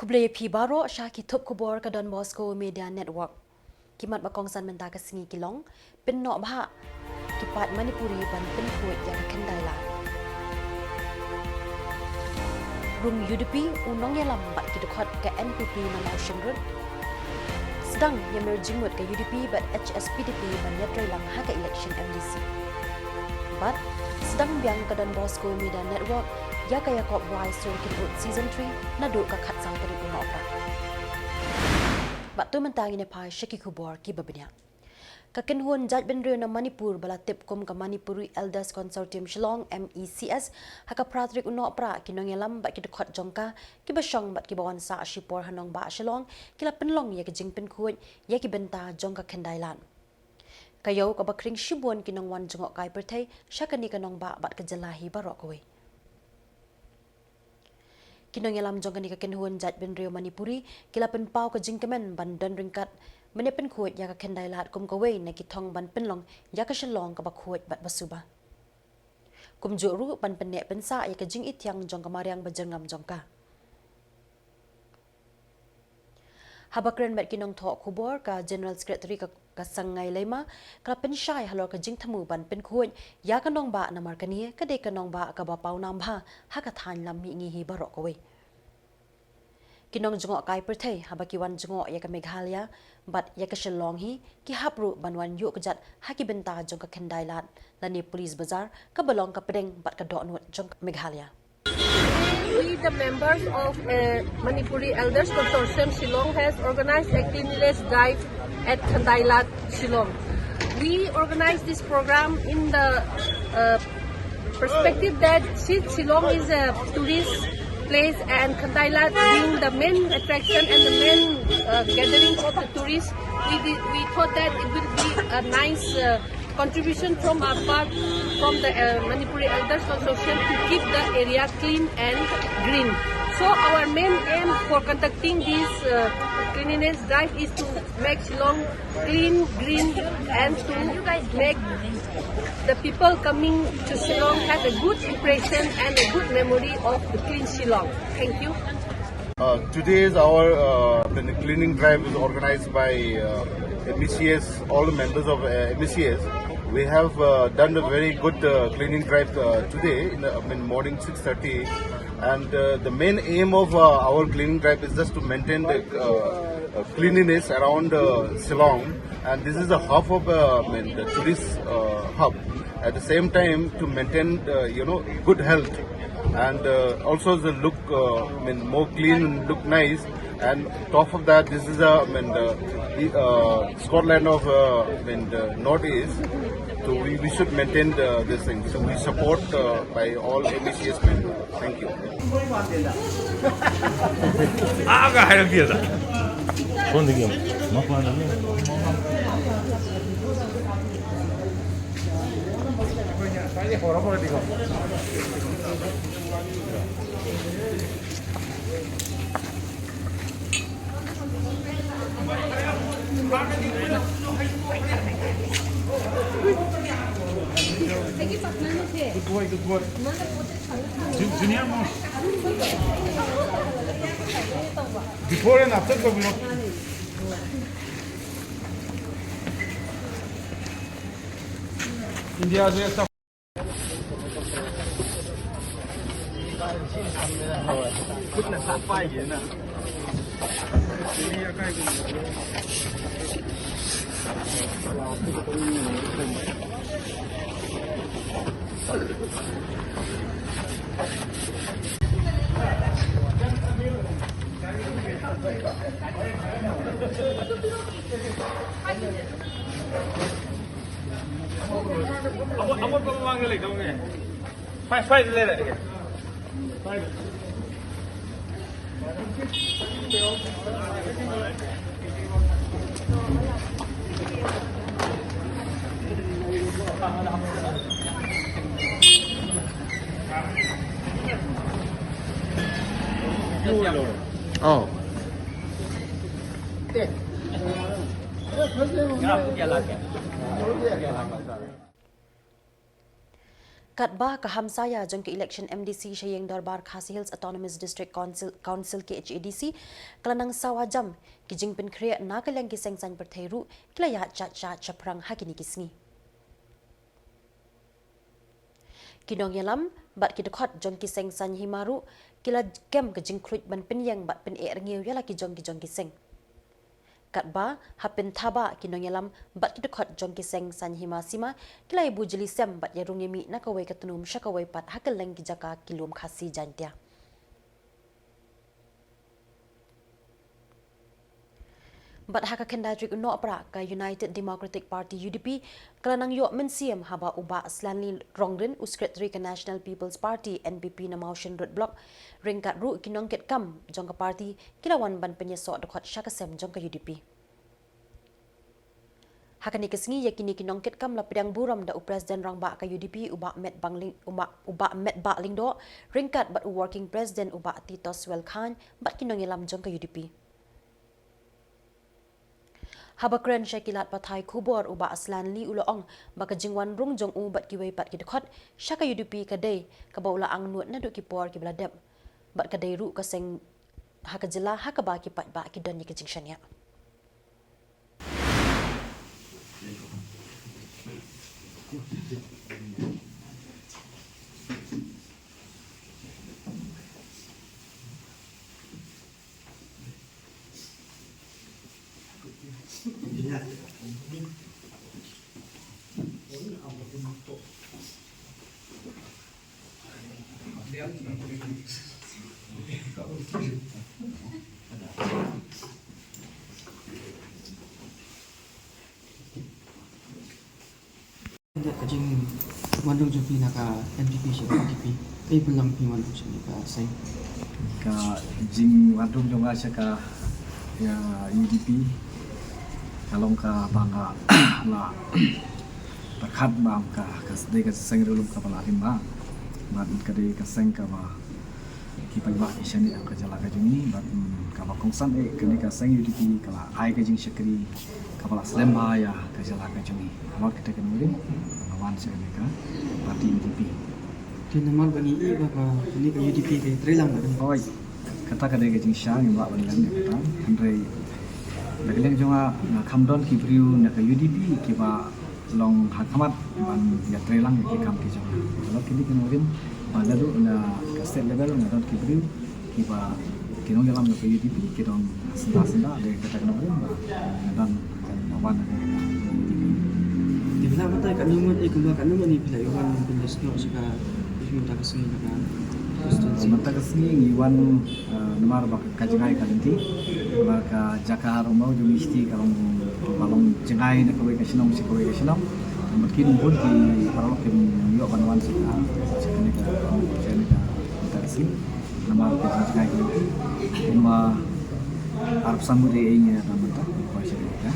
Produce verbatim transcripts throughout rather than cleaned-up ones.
Khublei phi baroh sha ki thup khubor ka Don Bosco Media Network. Ki mat ba kongsan mynta ka sngi ki long: pynnoh bha ki paid Manipuri ban pynkhuid ïa ka khyndai lad. Rung U D P u nongïalam bad ki dkhot ka N P P na Mawshynrut. Sdang ïa mer jingmut ka U D P bad H S P D P ban ïatrei lang ha ka election M D C. Bad sdang biang ka Don Bosco Media Network ïa ka ïakop wai Sur Kynrut Season three naduh ka khatsaw tarik u Nohprah. Bad to mynta ngin ïa phai sha ki khubor kiba bniah. Ka kynhun jaitbynriew na Manipur ba la tip kum ka Manipuri Elders Consortium Shillong, M E C S, ha ka phra tarik u Nohprah, ki nongïalam bad ki dkhot jong ka, kiba shong bad kiba wan sah shipor ha nongbah Shillong, ki la pynlong ïa ka jingpynkhuid ïa ki bynta jong ka khyndai lad. Ka ïew kaba khring shibun ki nongwan jngohkai pyrthei sha kane ka nongbah bad ka jylla hi baroh kawei. Ki nongïalam jong kane ka kynhun jaitbynriew Manipuri ki la pynpaw ka jingkmen ban don ryngkat ban ïa pynkhuid ïa ka khyndai lad kum kawei na ki thong ban pynlong ïa ka Shillong kaba khuid bad ba suba. Kumjuh ruh ban pynneh pynsah ïa ka jingithiang jong ka mariang bajyrngam jong ka. Haba kren bad ki nongthoh khubor, ka General Secretary ka, ka Sangai Leima, ka la pynshai halor ka jingthmu ban pynkhuid ïa ka nongbah namar kane ka dei ka nongbah kaba pawnam bha ha ka thaiñ lam mihngi hi baroh kawei. Ki nongjngohkai pyrthei haba ki wan jngoh ïa ka Meghalaya bad ïa ka Shillong hi, ki hap ruh ban wan ïuh kjat ha ki bynta jong ka khyndai lad lane Police Bazar kaba long ka pdeng bad ka dohnud jong ka Meghalaya. We, the members of, uh, Manipuri Elders Consortium Shillong, has organized a cleanliness drive at Khyndai Lad, Shillong. We organized this program in the, uh, perspective that since Shillong is a tourist place and Khyndai Lad being the main attraction and the main, uh, gathering of the tourists, we did, we thought that it will be a nice, uh, contribution from our part, from the, uh, Manipuri Elders Consortium to keep the area clean and green. So our main aim for conducting this, uh, cleanliness drive is to make Shillong clean, green, and to make the people coming to Shillong have a good impression and a good memory of the clean Shillong. Thank you. Uh, today is our, uh, the cleaning drive is organized by, uh, M E C S, all the members of, uh, M E C S. We have, uh, done a very good, uh, cleaning drive, uh, today in the, I mean, morning six thirty. And, uh, the main aim of, uh, our cleaning drive is just to maintain the, uh, uh, cleanliness around, uh, Shillong. And this is a hub of, uh, I mean, the tourist, uh, hub. At the same time, to maintain, uh, you know, good health and, uh, also the look, uh, I mean, more clean and look nice. And top of that, this is a, I mean, uh, the, uh, Scotland of, uh, I mean, the Northeast. So we, we should maintain the, this thing. So we support, uh, by all M E C S members. Thank you. Aga hai dia. Phone dia. Good boy, good boy. Jun-, junior most. Before and after ka vlog. India, Oh. Katba ka hamsaia jong ka election M D C sha ïing dorbar Khasi Hills Autonomous District Council, Council K H A D C, ka la nang sawa jam, ki jingpynkhreh na ka liang ki seng saiñ pyrthei ruh ki la ïaid shaid shaid shaphrang ha kine ki sngi. Ki nongïalam bad ki dkhot jong ki seng saiñ hima ruh ki la kem ka jingkhluit ban pynïeng bad pyneh rngiew ïa la ki jong ki jong ki seng. Katba ha pynthaba ki nongïalam bad ki dkhot jong ki seng saiñ hima sima ki la ïa bujli sem bad ïa rung ïa mih na kawei ka tnum sha kawei pat ha kylleng ki jaka ki lum Khasi Jaiñtia. Bad ha ka khyndai tarik u Nohprah ka United Democratic Party U D P ka la nang ïoh mynsiem haba u Bah Slanley Rongrin u Secretary ka National People's Party N P P na Mawshynrut Block ryngkat ruh ki nongkitkam jong ka party ki la wan ban pynïasoh dkhot sha ka sem jong ka U D P. Ha kane ka sngi ïa kine ki nongkitkam la pdiang burom da u President Rangbah ka U D P u Bah Metbah Lyng-, u Bah, u Bah Metbah Lyngdoh ryngkat bad u Working President u Bah Titoswell Chyne bad ki nongïalam jong ka U D P. Haba kren sha ki lad pathai khubor u Bah Slanley u la ong ba ka jingwan rung jong u bad kiwei pat ki dkhot sha ka U D P ka dei kaba u la angnud naduh ki por kiba la dep. Bad ka dei ruh ka seng ha ka jylla ha kaba ki paidbah ki don ïa ka jingshaniah. Ka jingwan rung jong phi na ka N P P sha ka U D P, kaei pynlong phi wan rung sha ka seng? Ka jingwan rung jong nga sha ka, ïa, U D P ka long kaba nga la pyrkhat ba ka, ka dei ka seng riewlum kaba la rim bha. Bad ka dei ka seng kaba ki paidbah ki shaniah ha ka jylla ka jong ngi, bad, mm, kaba kongsan eh kane ka seng U D P ka la ai ka jingshakri kaba la slem bha ïa ka jylla ka jong ngi. Halor kata ka nongrim nga wan sha kane ka party U D P. Te namar ba ngi ïohi ba ka, kane ka U D P ka ïatreilang bad. Hooid, kata ka dei ka jingshisha ngim lah ban leh ïa kata. Hynrei na ka liang jong nga, nga kham don ki briew na ka U D P kiba long ha khmat ban ïatreilang ïa ki kam ki jong nga. Halor kine ki nongrim ba naduh na ka state level nga don ki briew kiba, ki nongïalam na ka U D P ki don syndah syndah, dei kata ka nongrim ba nga don, nga wan na ka U D P. Te phi lah batai katno ngut, eh, kumba katno ngut ne phi la ïa wan pynïasnoh sha ka, ïa ka mynta ka sngi na ka constituency? Mynta ka sngi ngi wan, eh, namar ba ka jngai ka lynti, namar ka jaka ha Rongmawjong University ka long, ka long jngai na kawei ka shnong sha kawei ka shnong. Namar ki nongbuh ki paralok kim ïoh ban wan sha ka, sha kane ka, sha kane ka, ka sien. Namar ka jngai ka lynti. Kumba arphew san ngut ïa ngi na mynta, kumba sha ka.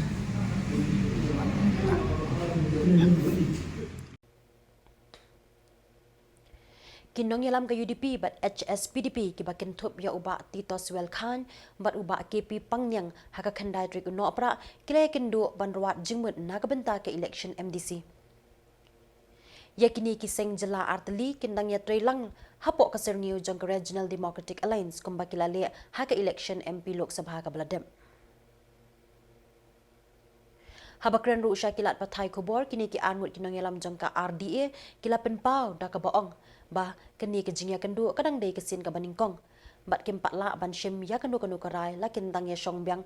Ki nongïalam ka U D P bad H S P D P kiba kynthup ïa u Bah Titoswell Chyne bad u Bah K P Pangniang ha ka khyndai tarik u Nohprah ki la ïakynduh ban wad jingmut na ka bynta ka election M D C. Ïa kine ki seng jylla artylli kin dang ïatreilang hapoh ka syrngiew jong ka Regional Democratic Alliance kumba ki la leh ha ka election M P Lok Sabha kaba la dep. Haba kren ruh sha ki lad pathai khubor, kine ki arngut ki nongïalam jong ka R D A ki la pynpaw da kaba ong ba kane ka jingïakynduh ka dang dei ka sien kaba nyngkong bad kim pat lah ban shim ïa kano kano ka rai, la kin dang ïashong biang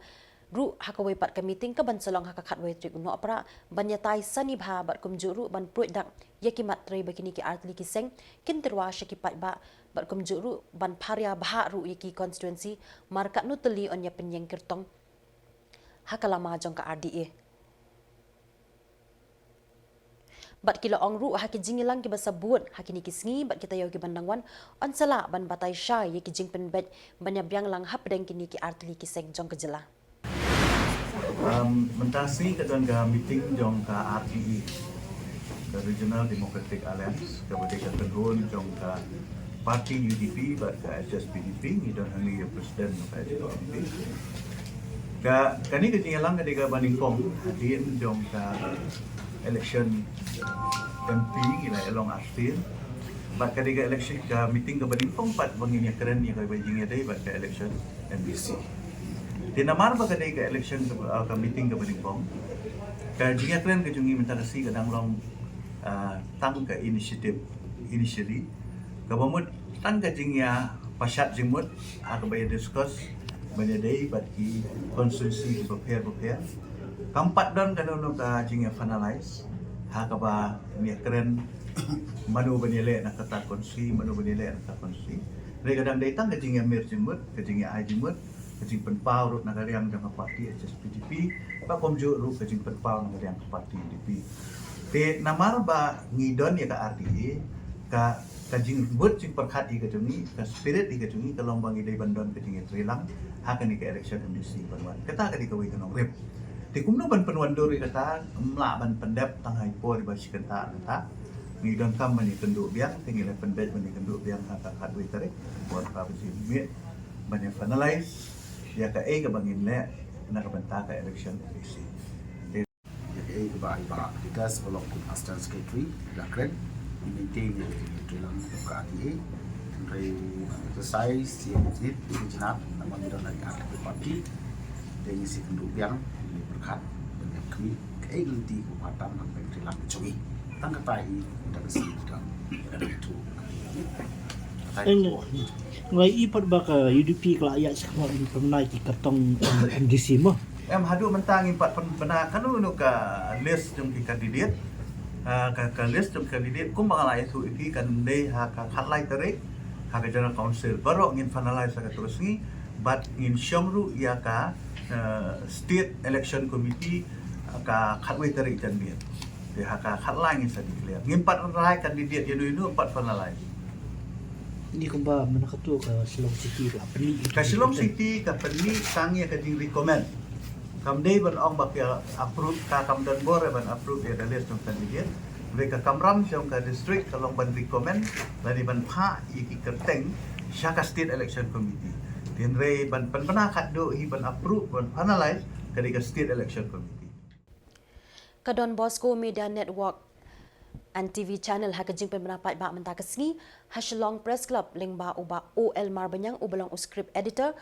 ruh ha kawei pat ka meeting kaban sa long ha ka khatwei tarik u Nohprah ban ïatai sani bha bad kumjuh ruh ban pruid dak ïa ki mat trei ba kine ki artylli ki seng kin tyrwa sha ki paidbah bad kumjuh ruh ban pharia bha ruh ïa ki constituency mar katno tylli yn ïa pynïeng kyrtong ha ka lama jong ka R D A. Bad ki la ong ruh ha ki jingïalang kiba sa bud ha kine ki sngi bad ki taïew kiban dang wan, yn sa lah ban batai shai ïa ki jingpynbeit ban ïa biang lang hapdeng kine ki artylli ki seng jong ka jylla. Um, mynta sngi ka don ka meeting jong ka R D A, ka Regional Democratic Alliance, kaba dei ka kynhun jong ka party U D P bad ka H S P D P, ngi don hangne ïa president jong ka H S P D P. Ka, kane ka jingïalang ka dei kaba nyngkong hadien jong ka election M P, ngi la ïalong arsien. Bad ka dei ka election, ka meeting kaba nyngkong pat ba ngin ïakren ïa ka jingïadei bad ka election M D C. Te namar ba ka dei ka election ka, ah, ka meeting kaba nyngkong, ka jingïakren ka jong ngi mynta ka sngi ka dang long, ah, tang ka initiative, initially. Kaba mut tang ka jingïapashat jingmut ha kaba ïa discuss ban ïadei bad ki constituency kiba pher bapher. Kam pat don kano kano ka jingïa finalize ha kaba ngin ïakren mano ban ïaleh na kata ka constituency, mano ban ïaleh na kata ka constituency. Hynrei ka dang dei tang ka jingïamir jingmut, ka jingïa-ai jingmut, ka jingpynpaw ruh na ka liang jong ka party H S P D P, bad kumjuh ruh ka jingpynpaw na ka liang ka party N D P. Te namar ba ngi don ïa ka R D A, ka, ka jingmut jingpyrkhat ïa ka jong ngi, ka spirit ïa ka jong ngi ka long ba ngi dei ban don ka jingïatreilang ha kane ka election M D C ban wan. Kata ka dei kawei ka nongrim. Te kumno ban pynwandur ïa kata, ym lah ban pyndep tang ha i por iba shi kynta kynta. Ngi donkam ban ïakynduh biang, te ngi la pynbeit ban ïakynduh biang ha ka khatwei tarik, por kaba shi miet, ban ïa finalize ïa kaei kaba ngin leh na ka bynta ka election M D C. Te ïa kaei kaba i Bah Titus ba long kum Assistant Secretary la kren, i maintain ïa ka jingïatreilang ka R D A. Hynrei exercise ïa ka jingïatreilang namar ngi don ha ki ar tylli ki party. Te ngi sa ïakynduh biang, ngi pyrkhat ban ïa khmih kaei ka lynti kaba tam ha ka jingïatreilang ka jong ngi. Tang kata hi, da ka sngi ka dang ïathuh. Kata hi. Ngi i pat ba ka U D P ka la ïaid shakhmat ban pynbna ki kyrtong M D C mo. Em, haduh mynta ngim pat pynbna kano kano ka list jong ki candidate. Ah, ka, ka list jong ki candidate kumba nga la ïathuh ïa phi kan dei ha ka khatlai tarik ha ka General Council. Baroh ngin finalize ha kata ka sngi bad ngin shong ruh ïa ka, eh, State Election Committee ha ka khatwei tarik janmiet. Te ha ka khatlai ngin sa declare. Ngim pat rai candidate ïano ïano, pat finalize. Ni kumba mynta katu ka Shillong City la pynmih. Ka Shillong City ka pynmih tang ïa ka jing recommend. Kam dei ban ong ba ka approve, ka kam don bor ban approve ïa ka list jong candidate. Hynrei ka kamram jong ka district ka long ban recommend lane ban phah ïa ki kyrteng sha ka State Election Committee. Hynrei ban pynbna khatduh hi ban approve ban finalize ka dei ka State Election Committee. Ka Don Bosco Media Network and T V Channel ha ka jingpynbna paidbah mynta ka sngi ha Shillong Press Club lyngba u Bah O L Marbaniang uba long u script editor,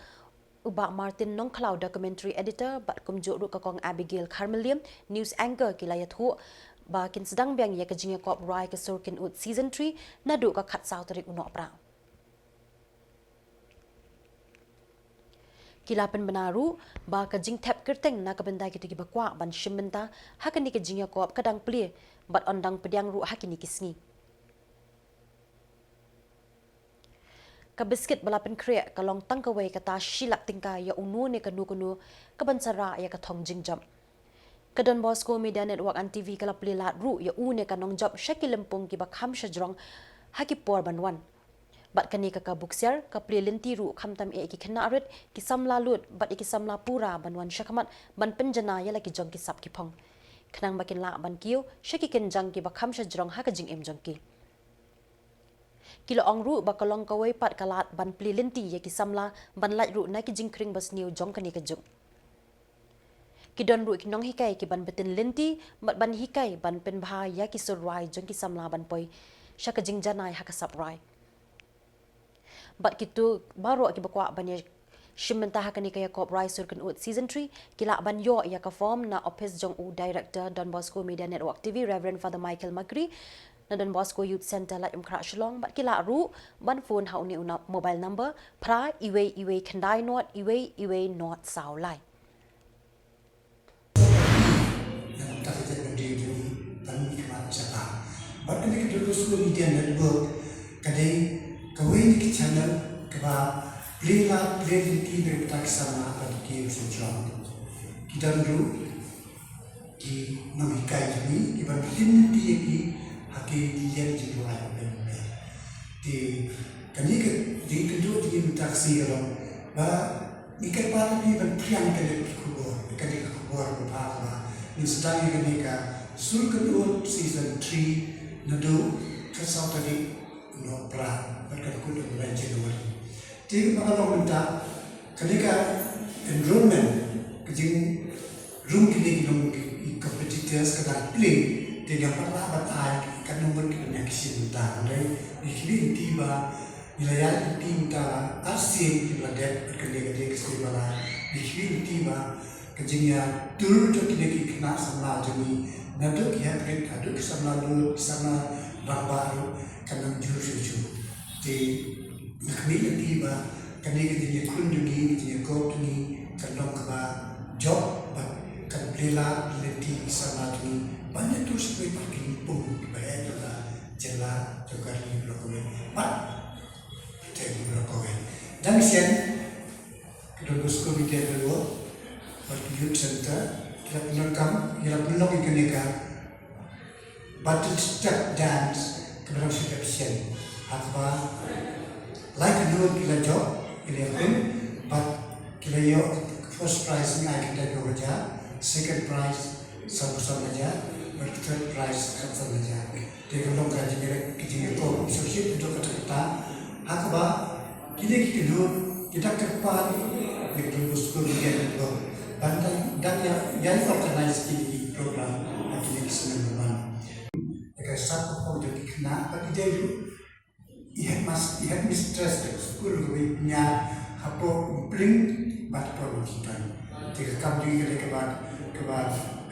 u Bah Martin Nongkhlaw documentary editor bad kumjuh ruh ka Kong Abigail Kharmylliam news anchor ki la ïathuh ba kin sdang biang ïa ka jingïakop rwai ka Sur Kynnoh season three naduh ka khatsaw tarik u Nohprah. Ki la pynbna ruh ba ka jingthep kyrteng na ka bynta kito kiba kwah ban shim bynta ha kane ka jingïakop ka dang plie bad yn dang pdiang ruh ha kine ki sngi. Ka biskit ba la pynkhreh ka long tang kawei kata shi lak tyngka ïa uno ne kano kano kaban sa rah ïa ka thong jingjop. Ka Don Bosco Media Network and T V ka la plie lad ruh ïa u ne ka nongjop sha ki lympung kiba kham shajrong ha ki por ban wan. Bad kane ka, ka buksiar ka plie lynti ruh khamtam ïa ki khynnah rit, ki samla lut bad ïa ki samla pura ban wan shakhmat ban pynjanai ïa la ki jong ki sap ki phong, khnang ba kin lah ban kiew sha ki kynjang kiba kham shajrong ha ka jingim jong ki. Ki la ong ruh ba ka long kawei pat ka lad ban plie lynti ïa ki samla ban lait ruh na ki jingkhring basniew jong kane ka juk. Ki don ruh ki nonghikai kiban btin lynti bad ban hikai ban pynbha ïa ki sur rwai jong ki samla ban poi sha ka jingjanai ha ka sap rwai. Bad kito baroh kiba kwah ban ïa shim bynta ha kane ka ïakop rwai Sur Kynnoh season three ki lah ban ïoh ïa ka form na ophis jong u Director Don Bosco Media Network T V, Reverend Father Michael Makri, na Don Bosco Youth Centre, Laitumkhrah, Shillong, bad ki lah ruh ban phone ha une u no-, mobile number phra iwei iwei khyndai nod iwei iwei nod saw lai. Ïa kata ka jingmyntoi jong ngi ban mih khmat jaka. Bad kane ka Don Bosco Media Network ka dei kawei na ki channel kaba plie lad plie lynti na ka bynta ki samla ba ki kiew shajrong. Ki don ruh ki nonghikai jong ngi kiban plie lynti ïa ki ha ki liang jingrwai ba pher ba pher. Te kane ka jingïakynduh jong ngi mynta ka sngi ka long ba ngi kyrpad ïa phi ban pdiang kane ka khubor, kane ka khubor kaba bha kaba ngin sdang ïa kane ka Sur Kynnoh season three naduh khatsaw tarik u Nohprah bad ka dei kut u bnai January. Te kaba ka long mynta kane ka enrollment, ka jingrung kine ki long ki competitors ka dang plie, te ngi ym pat lah ban ai katno ngut kiban ïa ki shim bynta, hynrei Ngi khmih lynti ba ngi la ïaid lynti mynta la arsien kiba la dep, bad kane ka dei ka sien ba la, ngi khmih lynti ba ka jingïatur jong kine ki khynnah samla jong ngi, naduh ki heprit haduh ki samla lud, ki samla rangbah ruh, kan nang jur shuh shuh. Te nga khmih lynti ba kane ka jingïakhun jong ngi, ka jingïakop jong ngi kan long kaba jop bad kan pynlait lynti ki samla jong ngi ban ïatur sha kiwei pat ki lympung kiba heh jong ka jylla, jong ka ri baroh kawei bad pyrthei baroh kawei. Dang shen ka Don Bosco Media Network bad ka Youth Centre ki la pynlong kam, ki la pynlong ïa kane ka Battle Step Dance kaba dang shu dep shen. Ha kaba lai kynhun ki la jop, ki la ïakhun, bad ki la ïoh first prize ngi ai khyndai phew hajar, second prize sawphew san hajar, bad third prize san san hajar. Te ka long ka jingïaleh, ka jingïakop shisha ïa kata kata. Ha kaba kine ki kynhun ki da kyrpad ïa ka Don Bosco Media Network ban dang, dang ïa, ïa organize kine ki program ha kine ki snem ban wan. Ïa ka sap ka pong jong ki khynnah bad i dei ruh i headmas-, i headmistress ka skul kaba i pynïar hapoh Umpling bad hapoh Nongstoiñ. Te ka kam jong i ka dei kaba, kaba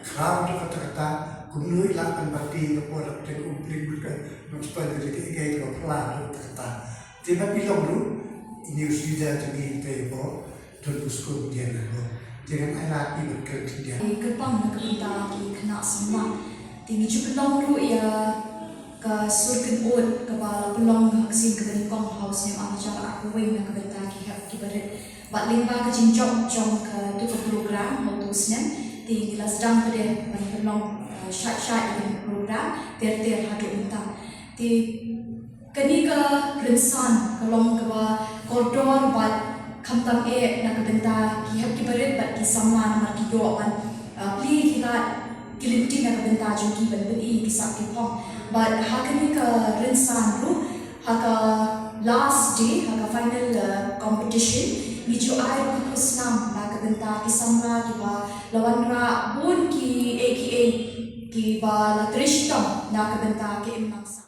khraw jong kata kata, kumno i lah ban bati ka por ha Umpling bad ka Nongstoiñ, ka dei kaei kaba phylla jong kata kata. Te bad i long ruh i news reader jong ngi te hapoh Don Bosco Media Network. Te ngan ai lad ïa i ban kren khyndiat. Kyrpang na ka bynta ki khynnah samla. Te ngi ju pynlong ruh ïa ka sur kynud kaba la pynlong ha ka sien kaba nyngkong ha u snem ar hajar arphew wei na ka bynta ki hep kiba rit. Bad lyngba ka jingjop jong katu ka program ha utu u snem, te ngi la sdang pat de ban pynlong, eh, shait shait ïa ka program ter ter haduh mynta. Te kane ka rynsan ka long kaba kordor bad khamtam eh na ka bynta ki hep kiba rit bad ki samla namar ki ïoh ban, ah, plie ki lad ki lynti na ka bynta jong ki ban pyni ki sap ki phong. Bad ha kane ka rynsan ruh ha ka last day, ha ka final, ah, competition, ngi ju ai ruh ka khusnam na ka bynta ki samla kiba la wanrah bun kiei kiei kiba la trei shitom na ka bynta ka imlang sahlang.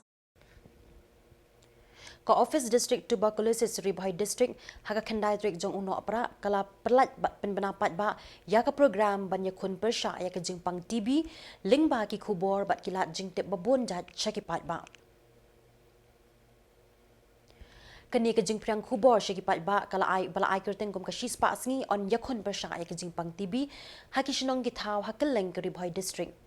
Ka Office District Tuberculosis Ri Bhoi District ha ka khyndai tarik jong u Nohprah ka la pyllait bad pynbna paidbah ïa ka program ban ïakhun pyrshah ïa ka jingpang T B lyngba ki khubor bad ki lad jingtip babun jait sha ki paidbah. Kane ka jingpyrshang khubor sha ki paidbah ka la ai, ba la ai kyrteng kum ka shispah sngi yn ïakhun pyrshah ïa ka jingpang T B ha ki shnong ki thaw ha kylleng ka Ri Bhoi District.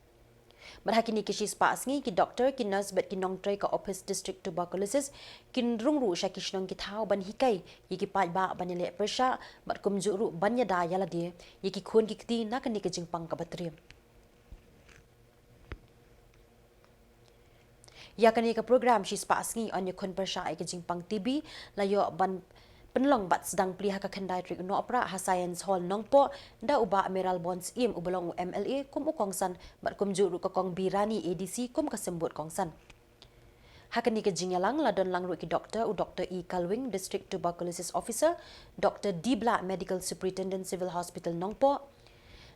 Bad ha kine ki shispah sngi ki doktor, ki nurse bad ki nongtrei ka Office District Tuberculosis kin rung ruh sha ki shnong ki thaw ban hikai ïa ki paidbah ban ïaleh pyrshah bad kumjuh ruh ban ïada ïa lade ïa ki khun ki kti na kane ka jingpang kaba triem. Ïa kane ka program shispah sngi yn ïakhun pyrshah ïa ka jingpang T B la ïoh ban pynlong bad sdang plie ha ka khyndai tarik u Nohprah ha Science Hall Nongpoh da u Bah Mayralborn Syiem uba long u M L A kum u kongsan bad kumjuh ruh ka Kong Birani A D C kum ka symbud kongsan. Ha kane ka jingïalang la don lang ruh ki doktor, u Doktor E Kalwing, District Tuberculosis Officer, Doktor D Blah, Medical Superintendent Civil Hospital Nongpoh,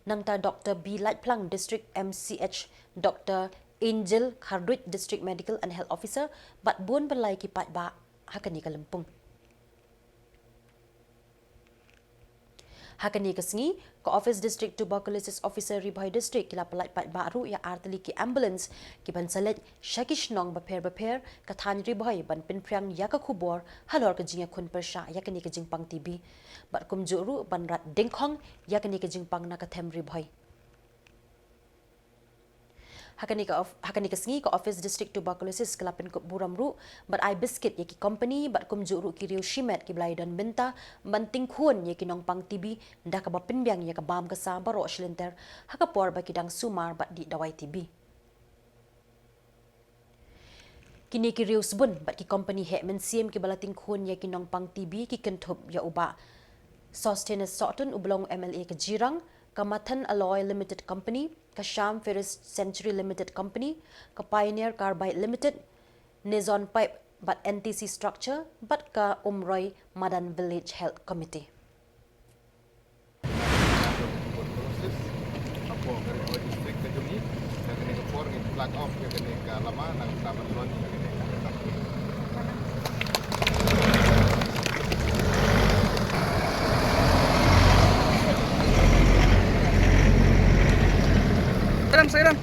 nangta Doktor B Laitphlang, District M C H, Doktor Angel Kharduit, District Medical and Health Officer, bad bun ban lai ki paidbah ha kane ka lympung. Ha kane ka sngi ka Office District Tuberculosis Officer Ri Bhoi District ki la pyllait paidbah ruh ïa artylli ki ambulance ki ban sa leit sha ki shnong bapher bapher ka thaiñ Ri Bhoi ban pynphriang ïa ka khubor halor ka jingïakhun pyrshah ïa kane ka jingpang T B bad kumjuh ruh ban rat dyngkhong ïa kane ka jingpang na ka them Ri Bhoi. Ha kane ka of-, ha kane ka sngi ka Office District Tuberculosis ka la pynkup burom ruh bad ai biskit ïa ki company bad kumjuh ruh ki riew shimet kiba la ïadon bynta ban tyngkhun ïa ki nongpang T B da kaba pynbiang ïa ka bam ka sa baroh shi lynter ha ka por ba ki dang sumar bad dih dawai T B. Kine ki riew sbun bad ki company heh mynsiem kiba la tyngkhun ïa ki nongpang T B ki kynthup ïa u Bah Sosthenes Sohtun uba long u M L A ka Jirang, ka Mathan Alloy Limited Company, ka Shyam Ferris Century Limited Company, ka Pioneer Carbide Limited, Nezon Pipe bad N T C Structure bad ka Umroi Madan Village Health Committee. Hapoh ka Ri Bhoi District ka jong ngi, ïa kane ka por ngi flag off ïa kane ka lama nangta ban launch ïa kane ka company. And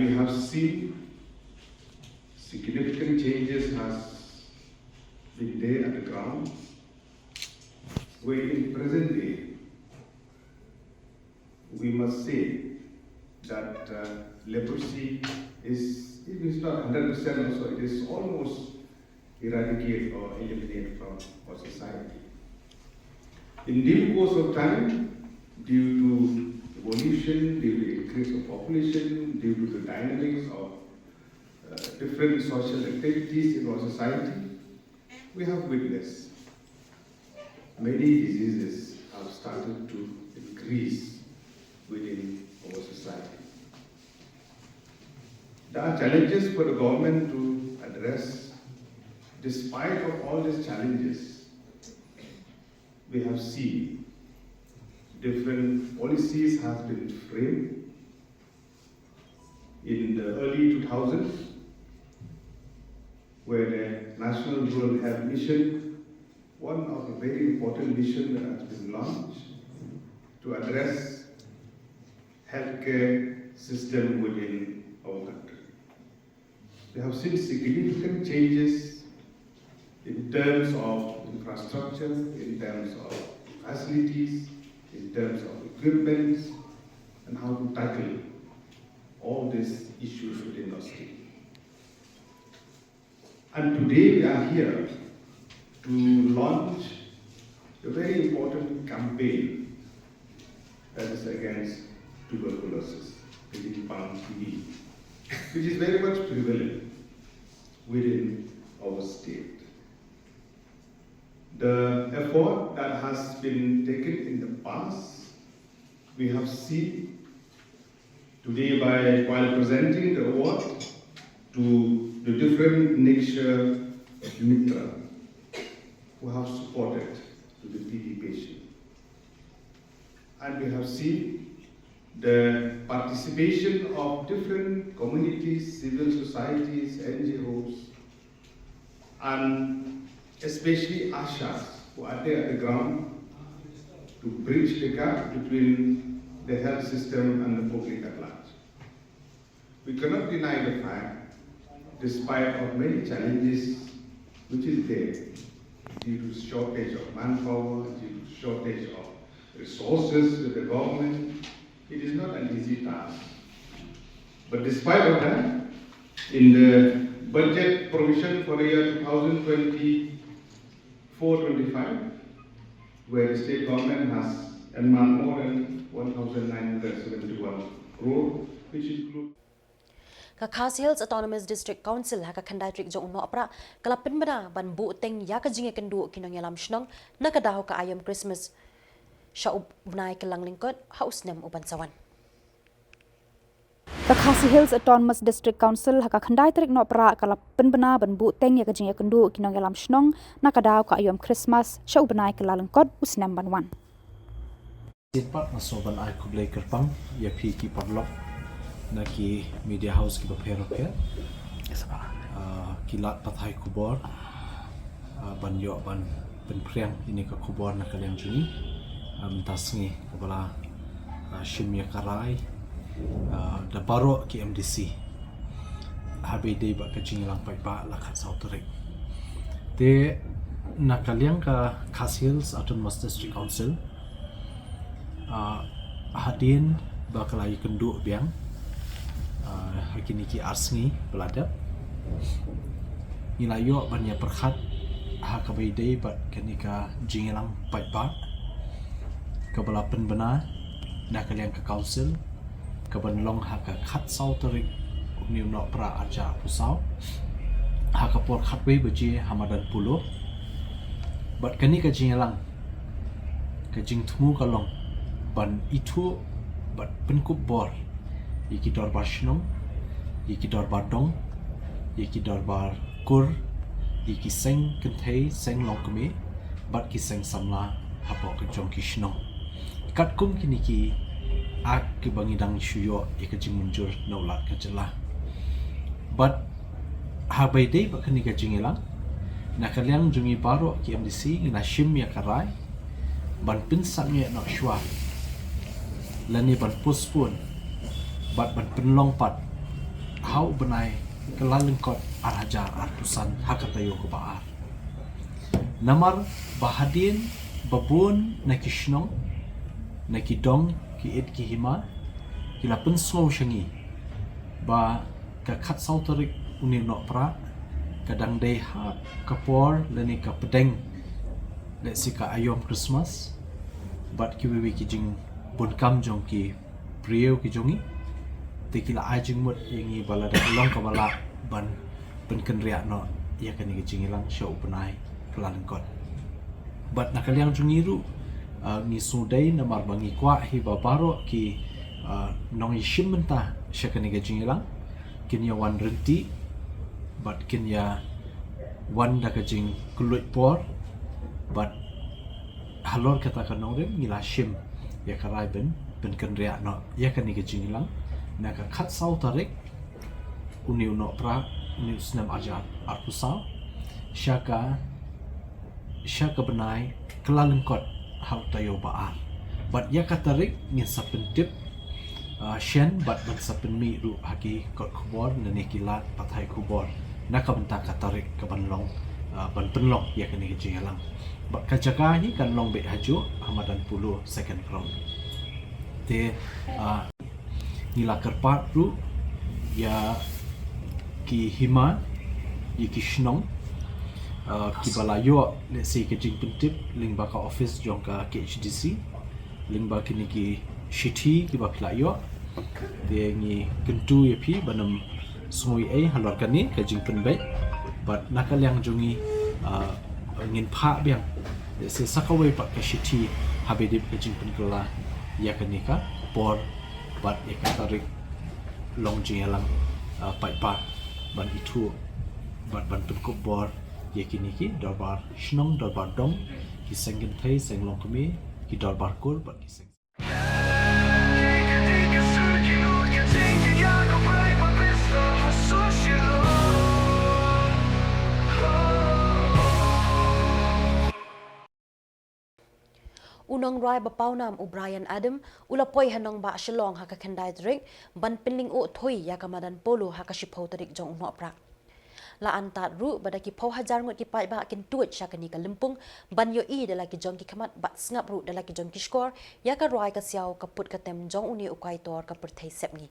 we have seen significant changes has been there at the ground, where in present day, we must say that uh, leprosy is, it is not hundred percent also, it is almost eradicated or eliminated from our society. In due course of time, due to evolution, due to increase of population, due to the dynamics of uh, different social activities in our society, we have witnessed many diseases have started to increase within our society. There are challenges for the government to address. Despite of all these challenges, we have seen different policies have been framed in the early two thousands, where the National Rural Health Mission, one of the very important mission that has been launched to address healthcare system within our country. We have seen significant changes in terms of infrastructure, in terms of facilities, in terms of equipments, and how to tackle all these issues within our state. And today we are here to launch a very important campaign that is against tuberculosis, the Lyngba T B, which is very much prevalent within our state. The effort that has been taken in the past, we have seen today by, while presenting the award to the different Nikshay Mitra who have supported to the T B patient. And we have seen the participation of different communities, civil societies, N G Os, and especially ASHAs who are there at the ground to bridge the gap between the health system and the public at large. We cannot deny the fact, despite of many challenges which is there, due to shortage of manpower, due to shortage of resources with the government, it is not an easy task. But despite of that, in the budget provision for the year two thousand twenty-four twenty-five, where the state government has earmarked more than one thousand nine hundred seventy-one crore, which include Ka Khasi Hills Autonomous District Council ha ka khyndai tarik jong u Nohprah ka la pynbna ban buh teng ïa ka jingïakynduh ki nongïalam shnong na ka daw ka aïom Christmas sha u bnai Kyllalyngkot ha u snem u ban sa wan. Ka Khasi Hills Autonomous District Council ha ka khyndai tarik Nohprah ka la pynbna ban buh teng ïa ka jingïakynduh ki nongïalam shnong na ka daw ka aïom Christmas sha u bnai Kyllalyngkot u snem ban wan. Shisien pat nga sngewbha ban ai khublei kyrpang ïa phi ki paralok na ki media house kiba pher bapher, ah, ki lad pathai khubor, ah, ban ïoh ban pynphriang ïa kane ka khubor na ka liang jong ngi, ah, mynta sngi kaba la, ah, shim ïa ka rai, ah, da baroh ki M D C haba ïadei bad ka jingïalang paidbah la khatsaw tarik. Te na ka liang ka Khasi Hills Autonomous District Council, ah, hadien ba ka la ïakynduh biang, ah, ha kine ki ar sngi ba la dep, ngi la ïoh ban ïa pyrkhat ha kaba ïadei bad kane ka jingïalang paidbah kaba la pynbna na ka liang ka council, kaban long ha ka khatsaw tarik u Nohprah arhajar arphew saw, ha ka por khatwei baje ha madan Polo. Bad kane ka jingïalang, ka jingthmu ka long ban ithuh bad pynkup bor ïa ki dorbar shnong, ïa ki dorbar dong, ïa ki dorbar kur, ïa ki seng kynthei, seng longkmie bad ki seng samla hapoh ka jong ki shnong. Katkum kine ki act kiba ngi dang shu ïoh ïa ka jingmynjur na u Lat ka jylla. Bad haba ïadei bad kane ka jingïalang, na ka liang jong ngi baroh ki M D C ngi la shim ïa ka rai ban pynsangeh noh shuwa lane ban postpone bad ban pynlong pat ha u bnai Kyllalyngkot ar hajar arphew san ha ka taïew kaba ar. Namar ba hadien ba bun na ki shnong, na ki dong, ki it ki hima ki la pynsngew sha ngi ba ka khatsaw tarik une u Nohprah ka dang dei ha ka por lane ka pdeng lehse ka aïom Christmas bad kiwei wei ki jingbunkam jong ki briew ki jong ngi. Te ki la ai jingmut ïa ngi ba lada ka long kaba lah ban pynkynriah noh ïa kane ka jingïalang sha u bnai Kyllalyngkot. Bad na ka liang jong ngi ruh, ah, ngi sngewdei namar ba ngi kwah hi ba baroh ki, ah, nongïashim bynta sha kane ka jingïalang kin ïa wan ryntih bad kin ïa wan da ka jingkylluid por bad halor kata ka nongrim ngi la shim ïa ka rai ban pynkynriah noh ïa kane ka jingïalang na ka khatsaw tarik une u Nohprah une u snem ar hajar arphew saw sha ka sha ka bnai Kyllalyngkot ha u taïew ba ar. Bad ïa ka tarik ngin sa pyntip, ah, shen bad ban sa pynmih ruh ha ki kot khubor lane ki lad pathai khubor na ka bynta ka tarik ka ban long, ah, ban pynlong ïa kane ka jingïalang. Bad ka jaka hi kan long beit hajuh ha madan Polo second ground. Te, ah, ngi la kyrpad ruh ïa ki hima, ïa ki shnong, ah, kiba la ïoh lehse ka jingpyntip lyngba ka office jong ka K H A D C lyngba kine ki shithi kiba phi la ïoh. Te ngi kyntu ïa phi ban ym sngew ei halor kane ka jingpynbeit bad na ka liang jong ngi, ah, ngin phah biang lehse sa kawei pat ka shithi haba dep ka jingpynkylla ïa kane ka por bad ïa ka tarik long jingïalang, ah, paidbah ban ithuh bad ban pynkup bor ïa kine ki dorbar shnong, dorbar dong, ki seng kynthei, seng longkmie, ki dorbar kur bad ki seng U nongrwai ba pawnam u Bryan Adam u la poi ha nongbah Shillong ha ka khyndai tarik ban pynlyngngoh thui ïa ka madan Polo ha ka shiphew tarik jong u Nohprah. La antad ruh ba da ki phew hajar ngut ki paidbah kin tuid sha kane ka lympung ban ïohi da la ki jong ki khmat bad sngap ruh da la ki jong ki shkor ïa ka rwai ka siaw ka put ka tem jong une u kaitor ka pyrthei sepngi.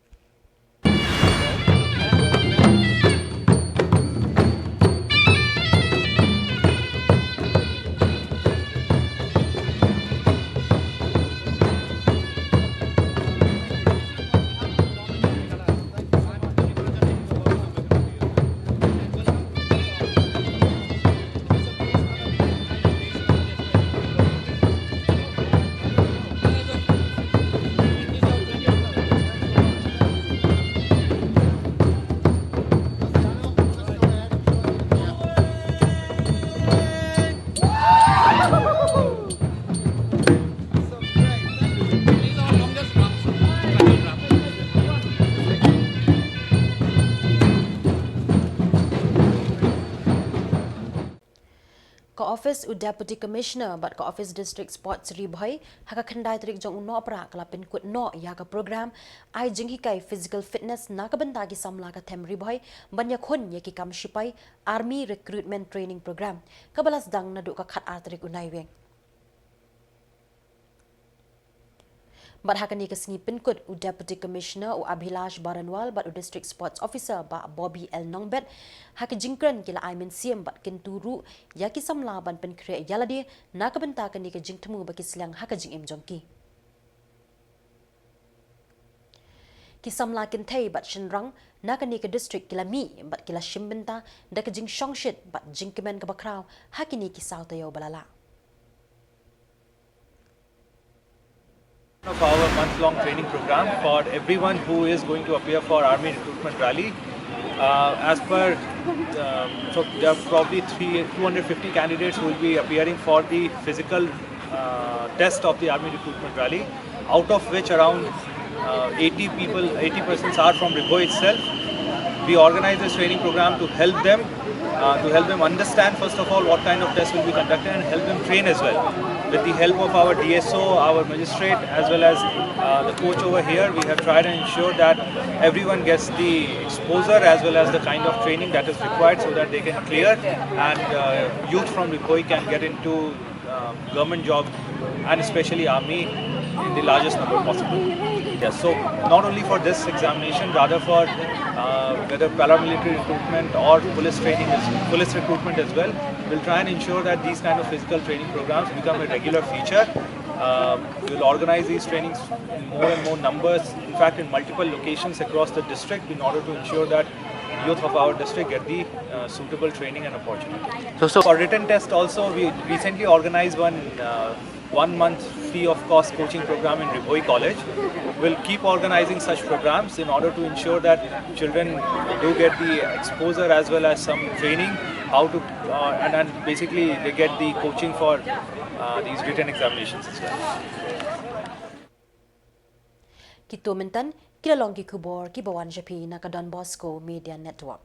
Ka ophis u Deputy Commissioner bad ka ophis District Sports Ri Bhoi ha ka khyndai tarik jong u Nohprah ka la pynkut noh ïa ka program ai jinghikai physical fitness na ka bynta ki samla ka them Ri Bhoi ban ïakhun ïa ki kam shipai Army Recruitment Training Program kaba la sdang naduh ka khatar tarik u Naiwieng. Bad ha kane ka sngi pynkut u Deputy Commissioner u Abhilash Baranwal bad u District Sports Officer Bah Bobby L Nongbet ha ka jingkren ki la ai mynsiem bad kyntu ruh ïa ki samla ban pynkhreh ïa lade na ka bynta kane ka jingthmu ba ki sliang ha ka jingim jong ki. Ki samla kynthei bad shynrang na kane ka district ki la mih bad ki la shim bynta da ka jingshongshit bad jingkmen kaba khraw ha kine ki saw taïew ba la lah. Of our month-long training program for everyone who is going to appear for Army Recruitment Rally. Uh, as per, um, so there are probably three, two hundred fifty candidates who will be appearing for the physical uh, test of the Army Recruitment Rally, out of which around uh, eighty people, eighty persons are from Ri Bhoi itself. We organize this training program to help them, uh, to help them understand first of all what kind of test will be conducted and help them train as well. With the help of our D S O, our magistrate, as well as uh, the coach over here, we have tried and ensured that everyone gets the exposure as well as the kind of training that is required so that they can clear and uh, youth from Ri Bhoi can get into uh, government job and especially army in the largest number possible. Yes, so not only for this examination, rather for uh, whether paramilitary recruitment or police training, is, police recruitment as well, we'll try and ensure that these kind of physical training programs become a regular feature. Uh, we'll organize these trainings in more and more numbers, in fact, in multiple locations across the district, in order to ensure that youth of our district get the uh, suitable training and opportunity. So, so for written test also, we recently organized one uh, one month free of cost coaching program in Ri Bhoi College. We'll keep organizing such programs in order to ensure that children do get the exposure as well as some training how to uh, and, and basically they get the coaching for uh, these written examinations as well. Kito myntan ki la long ki khubor kiba wan sha phi na ka Don Bosco Media Network.